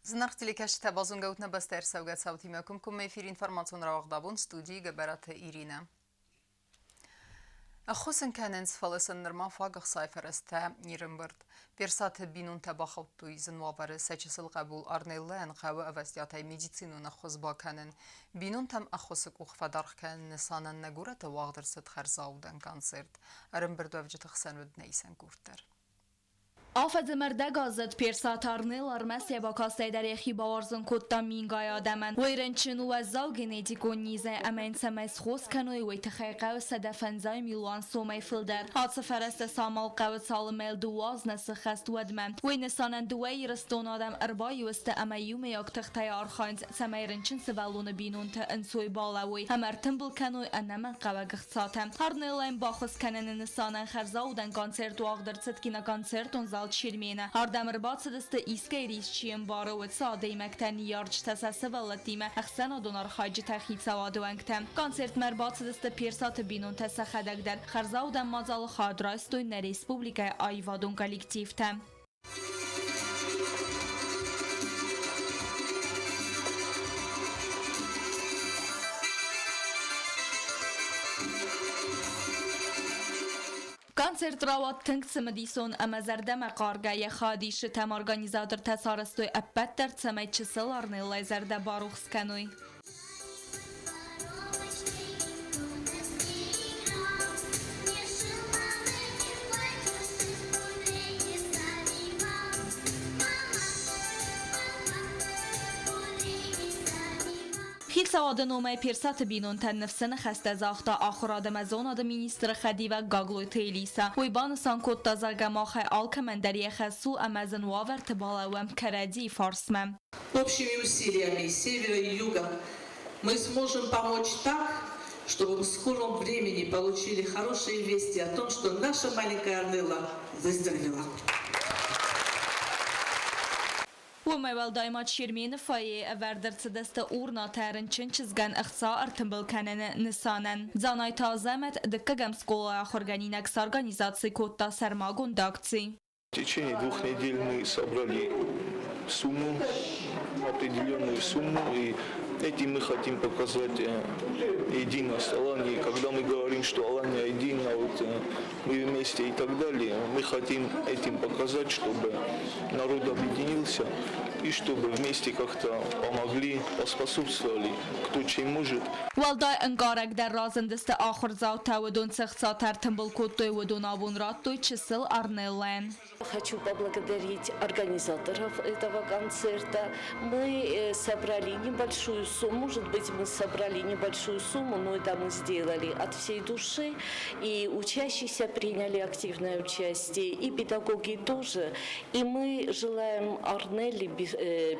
Зынаргъ телекӕсджытӕ, базонгӕ ут нӕ бӕстӕ ӕрцӕугӕ цаутимӕ комкоммӕ эфир информацион рауагъд абон студийы Гӕбӕраты Иринӕ. Ӕххуыс ын кӕнынц, фӕлӕ сын нырма фаг ӕхцайы фӕрӕзтӕ не рӕмбырд. Персаты бинонтӕ бахаудтой зын уавӕры, сӕ чысыл хъӕбул Арнеллӕйӕн хъӕуы ӕвӕстиатӕй медицинон ӕххуыс бакӕнын. Бинонтӕм ӕххуысы къух фӕдаргъ кӕныны нысанӕн нӕ горӕты уагъд ӕрцыд хӕрзаудӕн концерт. Ӕрӕмбырдуӕвджыты хсӕн уыд нӕ исӕн къорд дӕр. Афӕдзы мӕрдӕгаздзыд Персаты Арнел ӕрмӕст йӕ бакастӕй дӕр йӕхи бауарзын кодта мингай адӕмӕн. Уый рынчын у уӕззау генетикон низӕй ӕмӕ йын цӕмӕй схос кӕной, уый тыххӕй хъӕуы 150 милуан сомӕй фылдӕр. Ацы фӕрӕзтӕ самал хъӕуы цалынмӕ йыл дыууӕ аз нӕ сыххӕст, уӕдмӕ. Уый нысанӕн дыууӕ Ирыстоны адӕм ӕрбаиу сты ӕмӕ иумӕйаг тыхтӕй архайынц, цӕмӕй рынчын сывӕллоны бинонтӕ ӕнцой балӕууой ӕмӕ ӕртымбыл кӕной ӕнӕмӕнгхъӕуӕг ӕхцатӕ. Арнеллӕйӕн баххуыс кӕныны нысанӕн хӕрзаудӕн концерт уагъд ӕрцыд киноконцертон зал Чермены. Ардӕм ӕрбацыдысты искӕй рис чи ӕмбары, уыцы адӕймӕгтӕ, ныййарджытӕ сӕ сывӕллӕттимӕ, ӕхсӕнадон архайджытӕ, хицауады уӕнгтӕ. Концертмӕ ӕрбацыдысты Персаты бинонтӕ сӕхӕдӕг дӕр. Хӕрзаудӕн мадзалы хайад райстой нӕ республикӕйы аивадон коллективтӕ. Концерт рауад тынг цымыдисон ӕмӕ зӕрдӕмӕхъаргӕ. Йӕ хайадисджытӕм организатортӕ сарӕзтой ӕппӕт дӕр, цӕмӕй чысыл Арнеллайы зӕрдӕ барухс кӕной. Хицауады номӕй Персаты бинонтӕн ныфсы ныхӕстӕ загъта ахуырад ӕмӕ зонады министры хӕдивӕг Гаглойты Элиса. Уый банысан кодта, зӕгъгӕ, махӕй алкӕмӕн дӕр йӕ хӕс у ӕмӕ зын уавӕрты балӕууӕм кӕрӕдзийы фарсмӕ. Общими усилиями севера и юга мы сможем помочь так, чтобы в скором времени получили хорошие вести о том, что наша маленькая Арнелла выздоровела. Уымӕй уӕлдай ма Чермены фойейы ӕвӕрд ӕрцыдысты урнатӕ рынчын чызгӕн ӕхца ӕртымбыл кӕныны нысанӕн. Дзанайты Азӕмӕт дыккӕгӕм скъолайы ахуыргӕнинаг сорганизаци кодта сӕрмагонд акци. В течение 2 недель мы собрали сумму, определенную сумму, и этим мы хотим показать единость Алании. Когда мы говорим, что Алания едина, вот, мы вместе и так далее, мы хотим этим показать, чтобы народ объединился и чтобы вместе как-то помогли, поспособствовали, кто чем может. Уӕлдай ӕнкъарагдӕр разындысты ахуырдзаутӕ, уыдон цы хцатӕ ӕртымбыл кодтой, уыдон абон радтой чысыл Арнеллӕн. Хочу поблагодарить организаторов этого концерта. Мы собрали небольшую сумму, может быть, мы собрали небольшую сумму, но это мы сделали от всей души. И учащиеся приняли активное участие, и педагоги тоже. И мы желаем Арнелле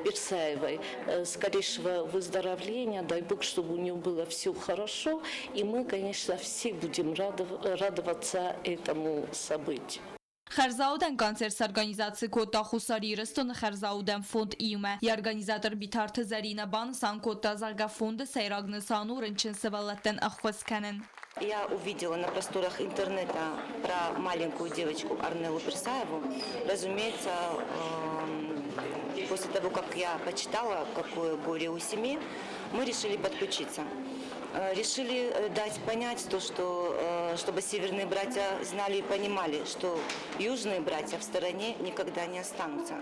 Берсаевой скорейшего выздоровления, дай Бог, чтобы у нее было все хорошо. И мы, конечно, все будем радоваться этому событию. Хӕрзаудӕн концерт сорганизаци кодта Хуссар Ирыстоны хӕрзаудӕн фонд иумӕ. Йӕ организатор Битарты Зӕринӕ банысан кодта, зӕгъгӕ, фонды сӕйраг нысан у рынчын сывӕллӕттӕн ӕххуыс кӕнын. Я увидела на просторах интернета про маленькую девочку Арнеллу Персаеву. Разумеется, после того, как я почитала, какое горе у семьи, мы решили подключиться. Решили дать понять то, что чтобы северные братья знали и понимали, что южные братья в стороне никогда не останутся.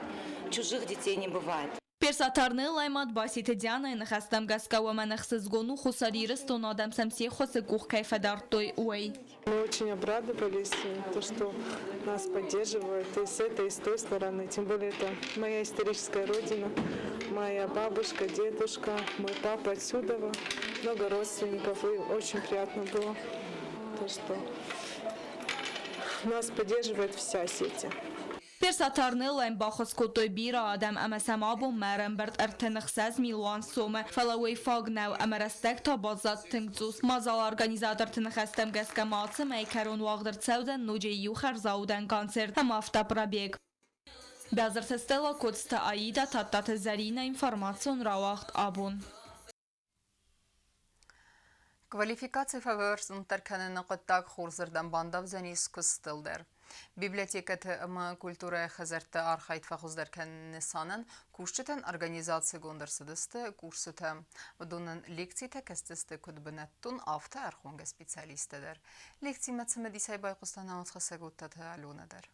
Чужих детей не бывает. Персаты Арнеллайы мад Баситы Дианайы ныхӕстӕм гӕсгӕ уымӕн ӕхсызгон у Хуссар Ирыстоны адӕм сӕм се ххуысы къух кӕй фӕдардтой, уый. Мы очень обрадовались, то, что нас поддерживают и с этой, и с той стороны. Тем более это моя историческая родина, моя бабушка, дедушка, мой папа отсюда, много родственников. И очень приятно было, то, что нас поддерживает вся Осетия. Персаты Арнеллайӕн баххуыс кодтой бирӕ адӕм ӕмӕ сӕм абон мӕ ӕрӕмбырд 36 милуан сомы, фӕлӕ уый фаг нӕу ӕмӕ рӕстӕг та баззад тынг цъус. Мадзалы организаторты ныхӕстӕм гӕсгӕ ма ацы мӕйы кӕрон уагъд ӕрцӕудзӕн ноджы иу хӕрзаудӕн концерт ӕмӕ автопробег. Бязырты Стелла, Коцты Аида, Тадтаты Зӕринӕ, информацион рауагъд абон. Квалификаци фӕбӕрзонддӕр кӕныны хъуыддаг хорзырдӕм бандавдзӕнис куыстыл дӕр. Библиотекӕты ӕмӕ культурӕйы хӕдзӕртты архайд фӕхуыздӕр кӕныны нысанӕн кусджытӕн организацигонд ӕрцыдысты курсытӕ. Уыдонӕн лекцитӕ кӕсдзысты куыд бынӕттон, афтӕ ӕрхонгӕ специалисттӕ дӕр. Лекцимӕ цымыдисӕй байхъуыста науӕдзхӕссӕг Оттаты Аленӕ дӕр.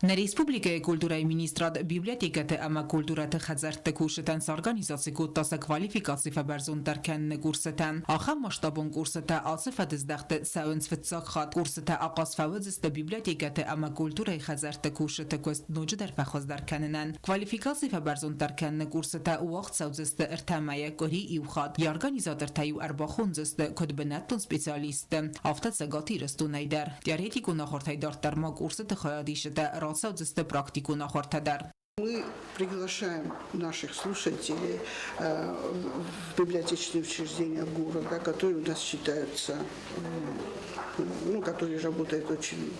Нӕ республикӕйы культурӕйы министрад библиотекӕты ӕмӕ культурӕты хӕдзӕртты кусджытӕн сорганизаци кодта сӕ квалификаци фӕбӕрзонддӕр кӕныны курсытӕ. Ахӕм масштабон курсытӕ ацы фӕдыздӕхты цӕуынц фыццаг хатт. Курсытӕ ахъаз фӕуыдзысты библиотекӕты ӕмӕ культурӕйы хӕдзӕртты кусджыты куыст ноджыдӕр фӕхуыздӕр кӕнынӕн. Квалификаци фӕбӕрзонддӕр кӕныны курсытӕ уагъд цӕудзысты ӕртӕ мӕйӕ къуыри иу хатт. Йӕ организатортӕ-иу ӕрбахондзысты куыд бынӕттон специалистты, афтӕ Цӕгат Ирыстонӕй дӕр. Теоретикон ахуыртӕй дарддӕр ма курсыты хайадисджытӕ рацӕудзысты практикон ахуыртӕ дӕр. Мы приглашаем наших слушателей в библиотечные учреждения города, которые у нас считаются, ну, которые работают очень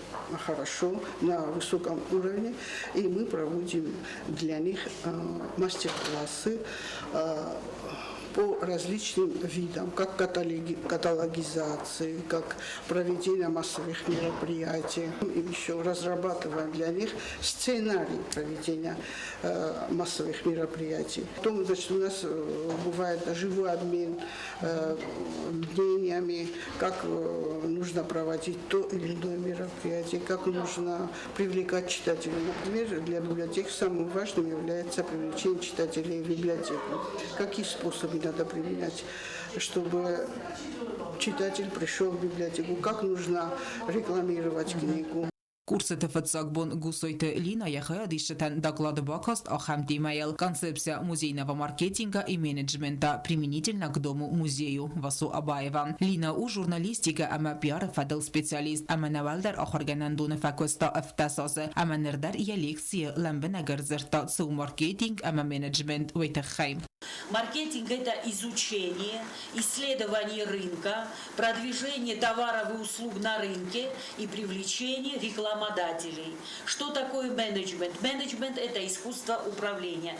хорошо, на высоком уровне. И мы проводим для них мастер-классы по различным видам, как каталогизации, как проведение массовых мероприятий. И еще разрабатываем для них сценарий проведения массовых мероприятий. Потом, значит, у нас бывает живой обмен мнениями, как нужно проводить то или иное мероприятие, как нужно привлекать читателей. Например, для библиотек самым важным является привлечение читателей в библиотеку. Какие способы надо применять, чтобы читатель пришел в библиотеку, как нужно рекламировать книгу. Курсыты фыццаг бон Гусойты Лина йӕ хайадисджытӕн доклады бакаст ахӕм темӕйыл «Концепция музейного маркетинга и менеджмента применительно к дому-музею» Васо Абаева. Лина у журналистикӕ ӕмӕ пиары фӕдыл специалист ӕмӕ нӕ уӕлдӕр ахуыргӕнӕндоны фӕкуыста ӕвддӕс азы ӕмӕ ныр дӕр йӕ лекцийы лӕмбынӕг ӕрдзырдта цы у маркетинг ӕмӕ менеджмент, уый тыххӕй. Маркетинг – это изучение, исследование рынка, продвижение товаров и услуг на рынке и привлечение рекламодателей. Что такое менеджмент? Менеджмент – это искусство управления.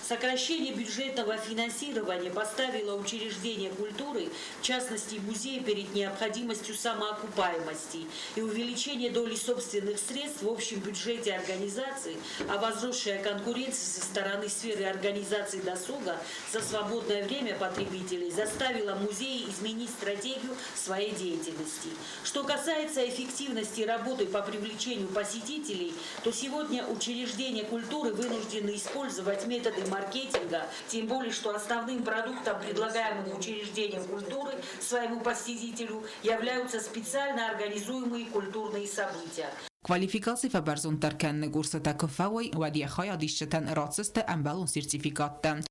Сокращение бюджетного финансирования поставило учреждения культуры, в частности музеи, перед необходимостью самоокупаемости и увеличение доли собственных средств в общем бюджете организации, а возросшая конкуренция со стороны сферы организации досуга за свободное время потребителей заставила музеи изменить стратегию своей деятельности. Что касается эффективности работы по привлечению посетителей, то сегодня учреждения культуры вынуждены использовать методы маркетинга, тем более, что основным продуктом, предлагаемым учреждением культуры своему посетителю, являются специально организуемые культурные события. Квалификаци фӕбӕрзонддӕр кӕныны курсытӕ куы фӕуой, уӕд йӕ хайадисджытӕн ратдзысты ӕмбӕлон сертификаттӕ.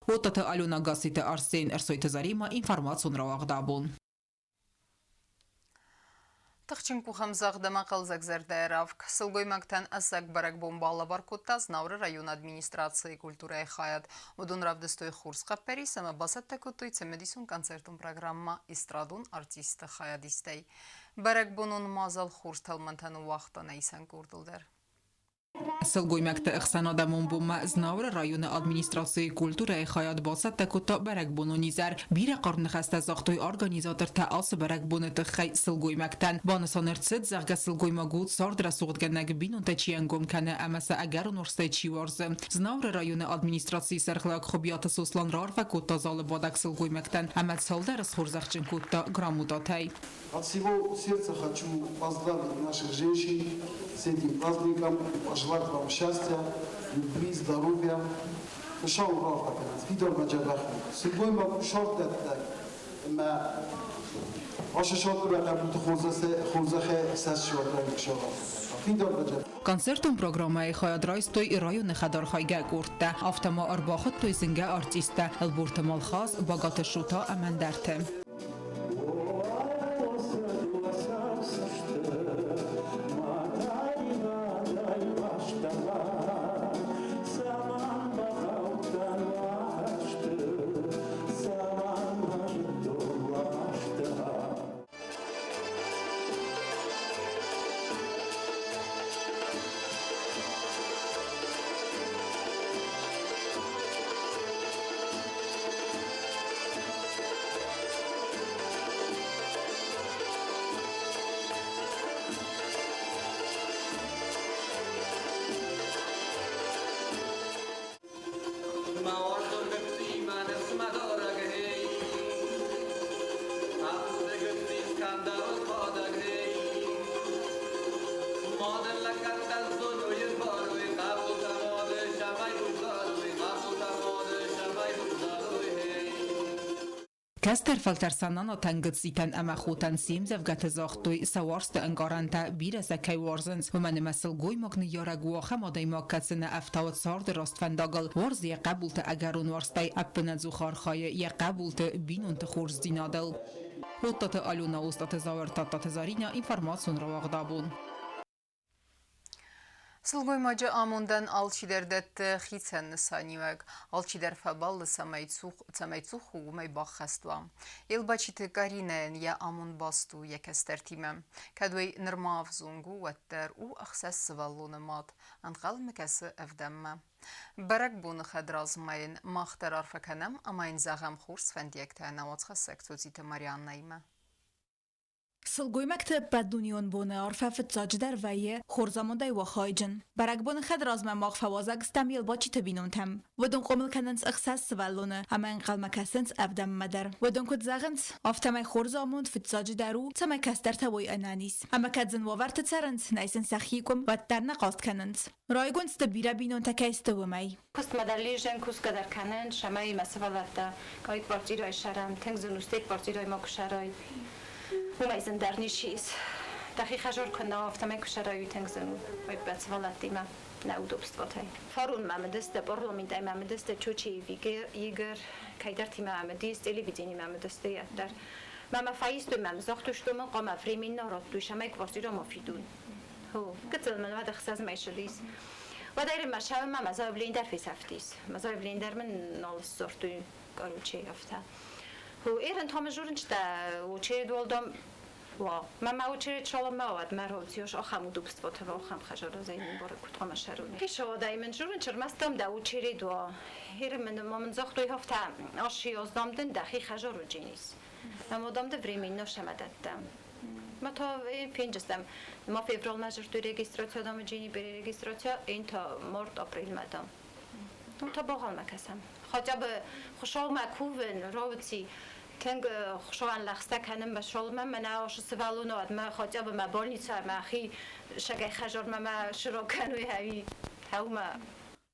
Оттаты Алена Гасситы Арсен, Ӕрсойты Заремӕ, информацион рауагъд абон. Тыхджын къухӕмдзӕгъд ӕмӕ хъӕлдзӕгзӕрдӕйы равг сылгоймӕгтӕн ӕцӕг бӕрӕгбон балӕвар кодта Знауыры районы администрацийы культурӕйы хайад. Уыдон равдыстой хорз хъӕппӕрис ӕмӕ бацӕттӕ кодтой цымыдисон концертон программӕ эстрадон артистты хайадистӕй. Бӕрӕгбонон мадзал хорз тӕлмӕнтӕ ныууагъта нӕ исӕн къордыл дӕр. Сылгоймӕгты ӕхсӕнадӕмон бонмӕ Знауыры районы администрацийы культурӕйы хайад бацӕттӕ кодта бӕрӕгбонон изӕр. Бирӕ хъарм ныхӕстӕ загътой организатортӕ ацы бӕрӕгбоны тыххӕй сылгоймӕгтӕн. Банысан ӕрцыд, зӕгъгӕ, сылгоймаг у цард рӕсугъдгӕнӕг бинонтӕ чи ӕнгом кӕны ӕмӕ сӕ ӕгӕрон уарзтӕй чи уарзы. Знауыры районы администрацийы сӕргълӕууӕг Хуыбиаты Сослан раарфӕ кодта залы бадӕг сылгоймӕгтӕн ӕмӕ цалдӕр схорзӕхджын кодта грамотатӕй. От всего сердца хочу поздравить наших женщин с этим праздником, пожелать вам счастья, любви, здоровья. Хуыцау раарфӕ кӕнӕд, фидар мӕ Сылгоймаг у сӕрддӕттӕг ӕмӕ ашы сӕрдмӕ хъӕбулты хорзӕхӕй фидар мӕ Концертон программӕйы хайад райстой районы хӕдархайгӕ къордтӕ, афтӕ ма ӕрбахуыдтой зынгӕ артисттӕ Ӕлборты Малхаз, Багаты Шота ӕмӕ ӕндӕрты. Кӕстӕр фӕлтӕр сӕ нанатӕн, гыццитӕн ӕмӕ хотӕн се мдзӕвгӕты загътой сӕ уарзты ӕнкъарӕнтӕ, бирӕ сӕ кӕй уарзынц, уымӕн ӕмӕ сылгоймаг ныййарӕг у ахӕм адӕймаг, кӕцы нӕ ӕфтауы царды раст фӕндагыл, уарзы йӕ хъӕбулты ӕгӕрон уарзтӕй, ӕппынӕдзух архайы йӕ хъӕбулты, бинонты хорздзинадыл. Оттаты Алена, Остъаты Зауыр, Тадтаты Заринӕ, информацион рауагъд абон. Сылгоймаджы амондӕн алчидӕр дӕтты хицӕн нысаниуӕг, алчидӕр фӕбӕллы, цӕмӕй цух у, уымӕй баххӕст уа. Елбачиты Каринӕйӕн йӕ амонд баст у йӕ кӕстӕртимӕ. Кӕд уый нырма ӕвзонг у, уӕддӕр у ӕхсӕз сывӕллоны мад, ӕнхъӕлмӕ кӕсы ӕвдӕммӕ. Бӕрӕгбоны хӕдразмӕ йын мах дӕр арфӕ кӕнӕм ӕмӕ йын зӕгъӕм хорз фӕндиӕгтӕ нӕ уацхӕссӕг Цоциты Марианнӕимӕ. Сылгоймӕгты ӕппӕтдунеон боны арфӕ фыццаджыдӕр вӕййы хорзамондӕй уа хайджын. Бӕрӕгбоны хӕдразмӕ мах фӕуазӕг стӕм Елбачиты бинонтӕм. Уыдон хъомыл кӕнынц ӕхсӕз сывӕллоны ӕмӕ ӕнхъӕлмӕ кӕсынц ӕвдӕммӕ дӕр. Уыдон куыд зӕгъынц, афтӕмӕй хорз амонд фыццаджыдӕр у, цӕмӕй кӕстӕртӕ уой ӕнӕниз. Ӕмӕ кӕд зын уавӕрты цӕрынц, нӕй сын сӕхи къуым, уӕддӕр нӕ хъаст кӕнынц. Райгонд сты бирӕ бинонтӕ кӕй сты, уымӕй. Куыстмӕ дӕр лизӕн кусгӕ дӕр кӕнын, цӕмӕй мӕ сывӕллӕттӕ кӕй квартирӕйы сӕрӕм, тынг зын у стӕй квартирӕйы ма куы сӕрай. Уымӕй зындӕр ничи ис. Дӕхи хӕзор куы нӕ, афтӕмӕй куы сӕрай, уый тынг зын у. Уый сывӕллӕттимӕ нӕ удобствотӕй. Фарон мӕ мыдысты, парламентӕй мӕ мыдысты Чочиев Игорь, кӕйдӕртимӕ мыдис, телевидениемӕ мыдысты дӕр. Мӕ мӕ фӕистой, мӕм загътой, что мын хъуамӕ временно радтой, цӕмӕй квартирӕ ма фидон. Гыццыл мын уӕд ӕхсӕз мӕй ссыдис. Уӕд ӕрмӕ сӕумӕ мӕ заявление дӕр фесӕфтис. Мӕ заявление дӕр мын нал сдзырдтой, короче, афтӕ. Эрен томы журнчтӕ очередь уолдом Ва. Мӕ очередь шалама уӕд мӕ роциош ахӕм удобствотӕ ахӕм хӕзаразӕй бары куыд хъуамӕ сӕрон. Хисаудӕй мын журнч ӕрмӕстдӕм дӕ очередь уа. Эрен мын ма мын загътой афтӕ, ашиоздам дын дӕхи хӕзар уджинис. Ӕмӕ дам дӕ временно сӕмӕдӕттӕм. Ма та фенджыстӕм. Ма февралмӕ жыртуй регистрация дам джини перерегистрация, ин та март апрельмӕ дам. Ну та бағалмӕ кӕсӕм. Хотя бы хуыцаумӕ кувын, роуци тынг хуыцауӕн лӕгъстӕ кӕнын басолмӕ, мӕнӕ ашы сывӕллон уӕд мӕ хотя бы мӕ больница мӕхи сӕгӕй хӕзормӕ мӕ сырок кӕнуй хӕуи хӕумӕ.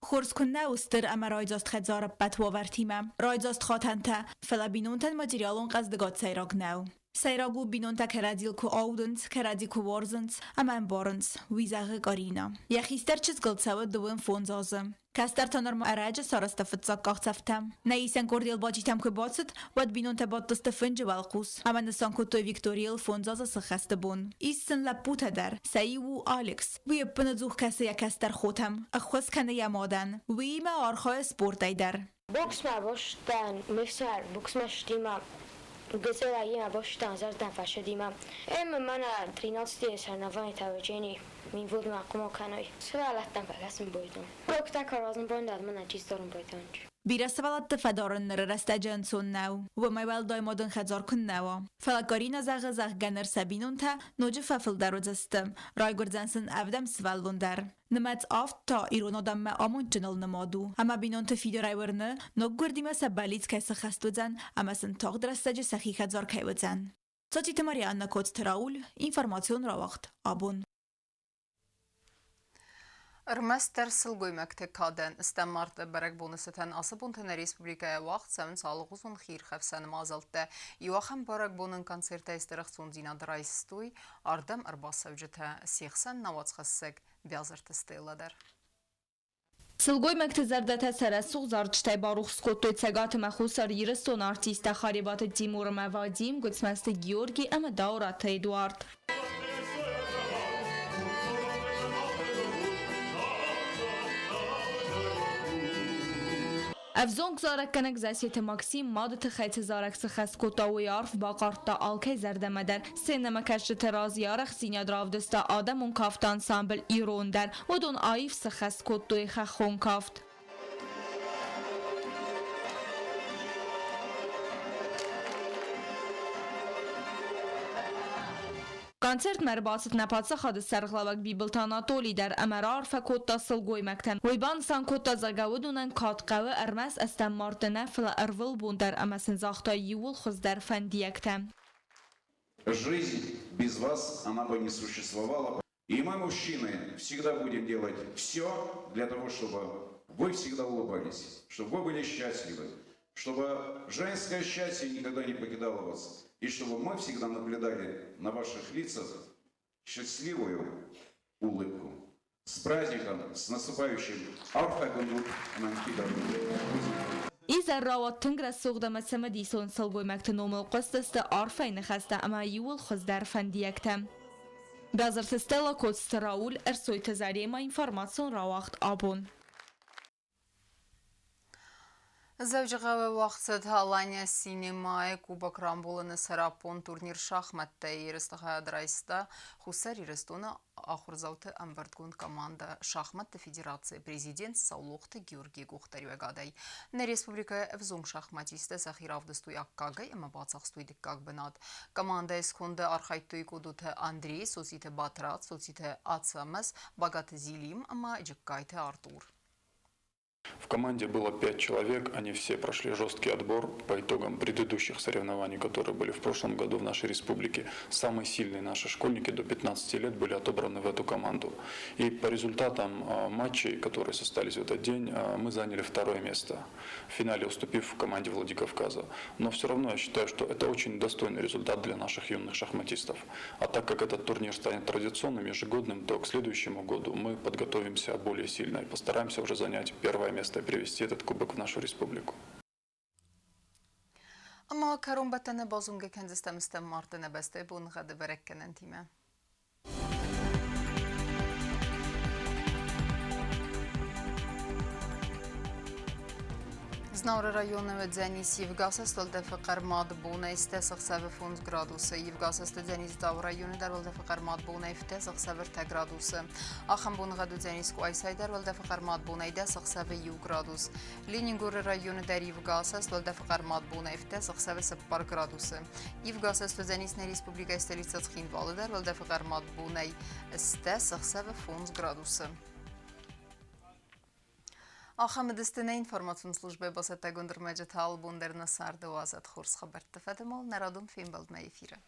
Хорз куыннӕ у стыр ӕмӕ райдзаст хӕдзар ӕппӕт уавӕртимӕ. Райдзаст хатӕнтӕ, фӕлӕ бинонтӕн материалон хъӕздыгад сӕйраг нӕу. Сӕйраг у бинонтӕ кӕрӕдзийыл куы аудынц, кӕрӕдзи куы уарзынц ӕмӕ ӕмбарынц, уый зӕгъы Каринӕ. Йӕ хистӕр чызгыл цӕуы дыууын фондз азы. Кӕстӕртӕ нырма ӕрӕджы сарӕзта фыццаг къахдзӕфтӕ. Нӕ исӕн къордыл баджитӕм куы бацыд, уӕд бинонтӕ бадтысты фынджы уӕлхъус ӕмӕ нысан кодтой Викторийыл фондз азы сыххӕсты бон. Ис сын лӕппутӕ дӕр, сӕ иу у Алекс. Уый ӕппынӕдзух кӕсы йӕ кӕстӕр хотӕм, ӕххуыс кӕны йӕ мадӕн. Уыимӕ архайы спортӕй дӕр. Боксмӕ бостӕн, ме фсымӕр боксмӕ ссыдимӕ, гыццылӕй бостӕн зӕрдӕ фӕсыдимӕ. Ӕмӕ мӕнӕ тринадцатые соревнования учений мин водмӕ хъума кӕной. Сывӕллӕттӕн фӕкӕсын байдон. Уроктӕ кӕрӕдзин бон дӕр мын ӕчистӕрын байдонч. Бирӕ сывӕллӕтты фӕдарын ныры рӕстӕджы ӕнцон нӕу. Уымӕй уӕлдай ма дын хӕдзар куыннӕ уа. Фӕлӕ Каринӕ зӕгъы, зӕгъгӕ, ныр сӕ бинонтӕ ноджы фӕфылдӕр уыдзысты. Райгуырдзӕн сын ӕвдӕм сывӕллон дӕр. Нымӕц авд та ирон адӕммӕ амондджыныл нымад у, ӕмӕ бинонты фидарӕй уырны, ноггуырдимӕ сӕ бӕллиц кӕй сыххӕст уыдзӕн ӕмӕ сын тагъд рӕстӕджы сӕхи хӕдзар кӕй уыдзӕн. Цоциты Марианна Коцты Рауль, информацион рауагъд «Абон». Ӕрмӕстдӕр сылгоймӕгты кадӕн стӕм марты бӕрӕгбоны цытӕн ацы бонты нӕ республикӕйы уагъд цӕуынц алыгъуызон хиирхӕфсӕн мадзӕлттӕ. Иу ахӕм бӕрӕгбонон концертӕй стыр ӕхцондзинад райстой ардӕм ӕрбацӕуджытӕ, се хсӕн нӕуӕдзхӕссӕг Биазырты Стеллӕ дӕр. Сылгоймӕгты зӕрдӕтӕ сӕ рӕсугъд зарджытӕй барухс кодтой Цӕгат ӕмӕ Хуссар Ирыстоны артисттӕ Харебаты Тимур ӕмӕ Вадим, Гуыцмӕзты Георги ӕмӕ Дауыраты Эдуард. Ӕвзонг зарӕггӕнӕг Зассеты Максим мады тыххӕй цы зарӕг сыххӕст кодта, уый арф бахъардта алкӕй зӕрдӕмӕ дӕр. Сценӕмӕкӕсджыты раз йӕ арӕхстдзинад равдыста адӕмон кафты ансамбль «Ирон» дӕр. Уыдон аив сыххӕст кодтой хӕххон кафт. Концертмӕ ӕрбацыд нӕ паддзахады сӕргълӕууӕг Бибылты Анатоли дӕр ӕмӕ раарфӕ кодта сылгоймӕгтӕн. Уый банысан кодта, зӕгъгӕ, уыдонӕн кад хъӕуы ӕрмӕст ӕстӕм марты нӕ, фӕлӕ ӕрвылбон дӕр ӕмӕ сын загъта иууыл хуыздӕр фӕндиӕгтӕ. Жизнь без вас, она бы не существовала. И мы, мужчины, всегда будем делать все для того, чтобы вы всегда улыбались, чтобы вы были счастливы. Чтобы женское счастье никогда не покидало вас. И чтобы мы всегда наблюдали на ваших лицах счастливую улыбку. С праздником, с наступающим Арфа Гундук Изӕр рауад тынг рӕсугъд ӕмӕ цымыдисон. Сылгоймӕгты номыл хъуыстысты арфӕйы ныхӕстӕ ӕмӕ иууыл хуыздӕр фӕндиӕгтӕ. Бязырты Стелла, Коцты Рауль, Ӕрсойты Заремӕ, информацион рауагъд Абон. Дзӕуджыхъӕуы уагъд цыд Алания Синемайы Кубок рамбулыны сӕраппонд турнир шахмӕттӕй. Ерысты хайад райста Хуссар Ирыстоны ахуырдзауты ӕмбырдгонд командӕ шахмӕтты федерацийы президент Саулохты Георгийы къухдариуӕгадӕй. Нӕ республикӕйы ӕвзонг шахматисттӕ сӕхи равдыстой аккагӕй ӕмӕ бацахстой дыккаг бынат. Командӕйы сконды архайдтой Къодоты Андрей, Цоциты Батрадз, Цоциты Ацӕмӕз, Багаты Зилим ӕмӕ Джыккайты Артур. В команде было 5 человек, они все прошли жесткий отбор по итогам предыдущих соревнований, которые были в прошлом году в нашей республике. Самые сильные наши школьники до 15 лет были отобраны в эту команду. И по результатам матчей, которые состоялись в этот день, мы заняли второе место, в финале уступив команде Владикавказа. Но все равно я считаю, что это очень достойный результат для наших юных шахматистов. А так как этот турнир станет традиционным, ежегодным, то к следующему году мы подготовимся более сильно и постараемся уже занять первое место и привезти этот кубок в нашу республику. Ӕмӕ кӕронбӕттӕны базонгӕ кӕндзыстӕм стӕм марты нӕ бӕстӕйы боныгъӕды бӕрӕггӕнӕнтимӕ. Знауыры районы уыдзӕнис ивгӕсӕст уӕлдӕфы хъӕрмад бонӕй стӕс ӕхсӕвы 5 градусы. Ивгӕсӕст уыдзӕнис Дзауы районы дӕр уӕлдӕфы хъӕрмад бонӕй 7 ӕхсӕвы 3 градусы. Ахӕм боныгъӕд уыдзӕнис Къуайсайы дӕр уӕлдӕфы хъӕрмад бонӕй 10 ӕхсӕвы 1 градус. Ленингоры районы дӕр ивгӕсӕст уӕлдӕфы хъӕрмад бонӕй 7 ӕхсӕвы 4 градусы. Ивгӕсӕст уыдзӕнис нӕ республикӕйы столицӕ Цхинвалы дӕр уӕлдӕфы хъӕрмад бонӕй 10 ӕхсӕвы 5 градусы. Ахӕм уыдысты нӕ информацион службӕйы бацӕттӕгонд ӕрмӕджытӕ алыбон дӕр нӕ царды уадзӕд хорз хабӕртты фӕдыл нӕ радон фембӕлдмӕ эфиры.